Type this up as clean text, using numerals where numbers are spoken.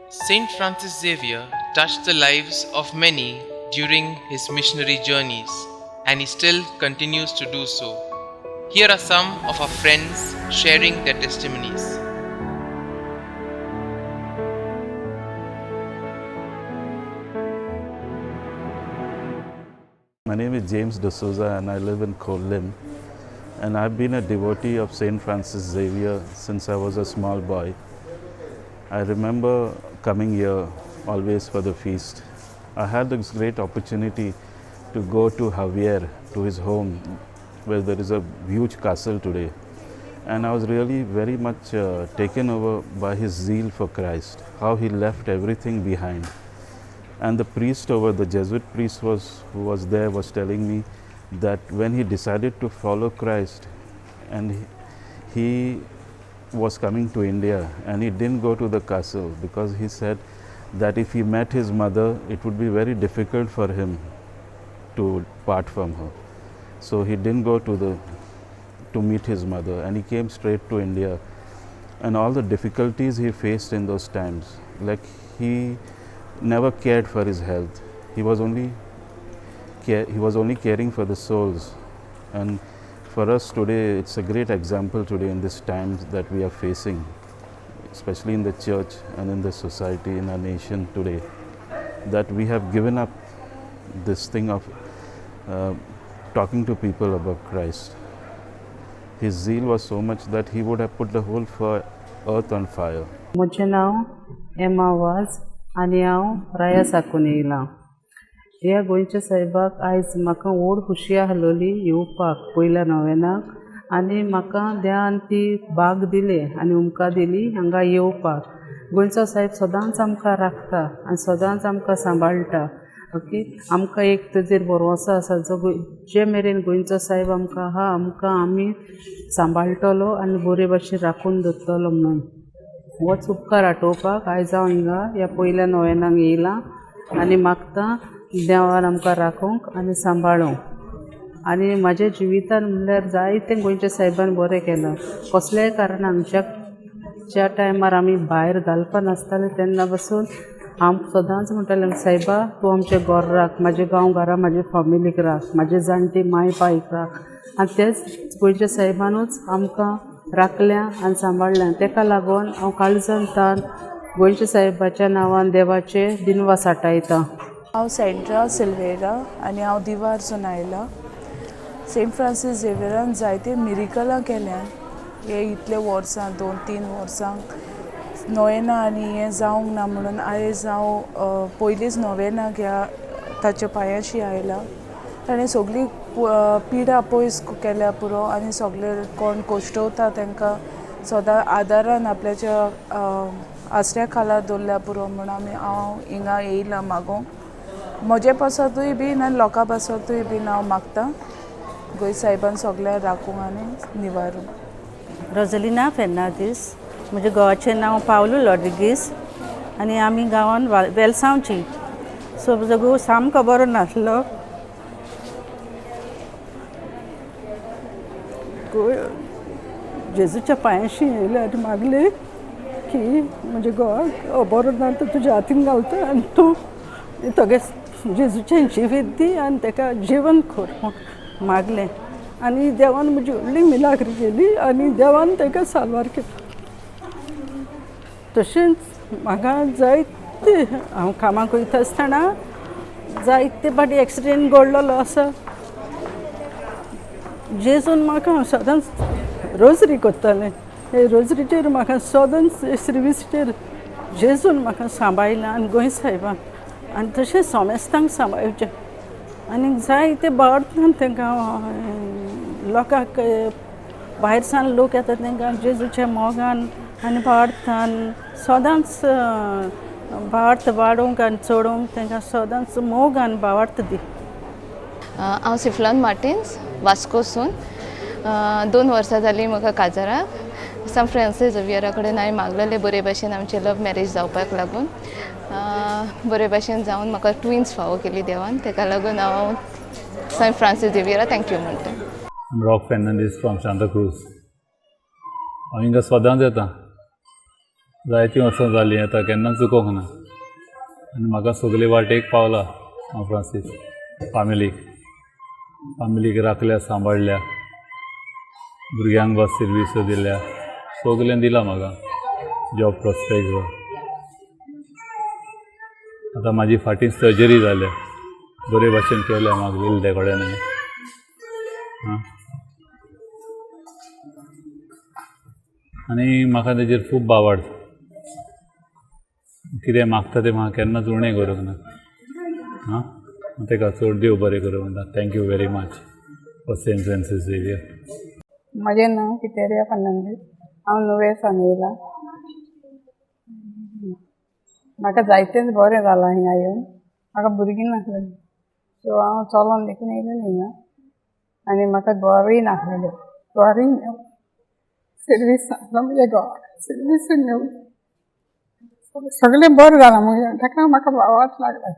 Saint Francis Xavier touched the lives of many during his missionary journeys, and he still continues to do so. Here are some of our friends sharing their testimonies. My name is James D'Souza and I live in Khorlim. And I've been a devotee of St. Francis Xavier since I was a small boy. I remember coming here always for the feast. I had this great opportunity to go to Javier, to his home, where there is a huge castle today. And I was really very much taken over by his zeal for Christ, how he left everything behind. And the priest over, the Jesuit priest who was there, was telling me that when he decided to follow Christ, and he was coming to India, and he didn't go to the castle because he said that if he met his mother, it would be very difficult for him to part from her. So he didn't go to meet his mother, and he came straight to India. And all the difficulties he faced in those times, like he never cared for his health. He was only caring for the souls. And for us today, it's a great example today in this times that we are facing, especially in the church and in the society, in our nation today, that we have given up this thing of talking to people about Christ. His zeal was so much that he would have put the whole earth on fire. म्हजें नांव एमा वाज आनी हांव राया साकून येयलां. ह्या गोंयच्या सायबाक आयज म्हाका व्हड खुशी आहलोली येवपाक पयल्या नोवेनाक आनी म्हाका देवान ती भाग दिली आनी उमकां दिली हांगा येवपाक. गोंयचो सायब सदांच आमकां राखता आनी सदांच आमकां सांबाळटा. ओके, आमकां एक तेजेर भरवंसो आसा जो जे मेरेन गोंयचो सायब आमकां आहा आमकां आमी सांबाळटलो आनी बरे भाशेन राखून दवरतलो म्हणून होच उपकार आठोवपाक आयज हांव हिंगा ह्या पयल्या नोवेनाक येयलां आनी मागता देवान आमकां राखूंक आनी सांबाळूंक. आनी म्हाज्या जिवितान म्हणल्यार जायतें गोंयच्या सायबान बरें केलां. कसल्याय कारणान ज्या टायमार आमी भायर घालपा नासताले तेन्ना पासून हांव सदांच म्हणटालें, सायबा तूं आमचें घर राख, म्हाजें गांव घरा, म्हाजे फामिलीक राख, म्हाजे जाणटी माय पायक राख. आनी तेच गोंयच्या सायबानूच आमकां राखल्या आनी सांबाळ्ळ्या. तेका लागून हांव काळजान तान गोंयच्या सायबाच्या नांवान देवाचे दिनवास आटायता. हांव सेंड्रा सिल्वेरा आनी हांव दिवारसून आयलां. सेंट फ्रांसीस झेवियरान जायते मिरिकलां केल्यान हे इतले वर्सां, 2-3 वर्सांक नोवेना आनी हें जावंक ना म्हणून आयज हांव पयलींच नोवेनाक ह्या ताच्या पांयाशी आयलां. ताणें सगळी पिडा पयस केल्या पुरो आनी सगळे कोण कोश्टवता तांकां सदां आदारान आपल्याच्या आसऱ्या खाला दवरल्या पुरो म्हणून आमी हांव हिंगा येयलां मागोंक. म्हजे पासतूय बीन आनी लोकां पासतूय बीन हांव मागता गोंय सायबान सगळ्यांक राखूंक आनी निवारूंक. रोजलिना फेर्नांदीस, म्हज्या घोवाचें नांव पावलू लॉड्रिगीस आनी आमी गांवान वेलसांवची. सो म्हजो घोव सामको बरो नासलो. जेजूच्या पांयाशी येयले आनी मागले की म्हज्या घोवाक बरो ना तर तुज्या हातीन घालता आनी तूं तगे जेजूचें जिवीत दी आनी तेका जिवन कर म्हूण मागलें. आनी देवान म्हजी व्हडली मिलाग्र केली आनी देवान तेका साल्वार केलो. तशेंच म्हाका जायते हांव कामाक वयता आसतना जायते फावटी एक्सिडेंट घडलेलो आसा. जेजून म्हाका हांव सदांच रोजरी करतालें. हे रोजरीचेर म्हाका सदांच सर्वीसचेर जेजून म्हाका सांबाळ्ळें आनी गोंय सायबान आनी तशेंच सोमेस्तांक सांबाळचें आनी जायते बावडटान तांकां लोकांक भायर सावन लोक येता तांकां जेजूच्या मोगान आनी बावडटान सदांच बावडत वाडोवंक आनी चडोवंक तांकां सदांच मोग आनी बावडत दी. हांव सिफ्लॉन मार्टिन्स वास्कोसून. 2 वर्सां जालीं म्हाका काजाराक. सांत फ्रांसीस झेवियरा कडेन हांवें मागलेलें बरे भाशेन आमचें लव मॅरेज जावपाक लागून बरे भाशेन जावन म्हाका ट्विन्स फावो केली देवान. तेका लागून हांव सांत फ्रांसीस झेवियरा thank you म्हणटा. Rock Fernandes from Santacruz. हांव हिंगा सदांच येता. जायतीं वर्सां जालीं आतां केन्ना चुकोंक ना आनी म्हाका सगले वाटेक पावला सांत फ्रांसीस फामिलीक फामिलीक राखल्या सांबाळ्ळ्या भुरग्यांक बस सिर्वीस दिल्या सगलें दिलां म्हाका जॉब प्रोस्पेक्ट आतां म्हाजी फाटीं सर्जरी जाल्या बरे भाशेन केल्या म्हाका विल्दे कडेन आं आनी म्हाका तेजेर खूब भावार्थ कितें मागता तें म्हाका केन्नाच उणें करूंक ना आं ताका चड देव बरें करूं म्हणटा thank you very much for Saint Francis Xavier. म्हजें नांव कितेरिया फर्नांडीस. हांव नुवें सावन येयलां. म्हाका जायतेंच बरें जालां हिंगा येवन. म्हाका भुरगीं नासलेलीं, सो हांव चलोन देखून येयलेलें हिंगा आनी म्हाका घोरूय नासलेलें, घरूय मेवलें. सिर्वीस जालो म्हज्या घोवाक, सिर्वीसूय मेवली. सगळें बरें जालां म्हजें, ताका म्हाका भावार्थ लागला.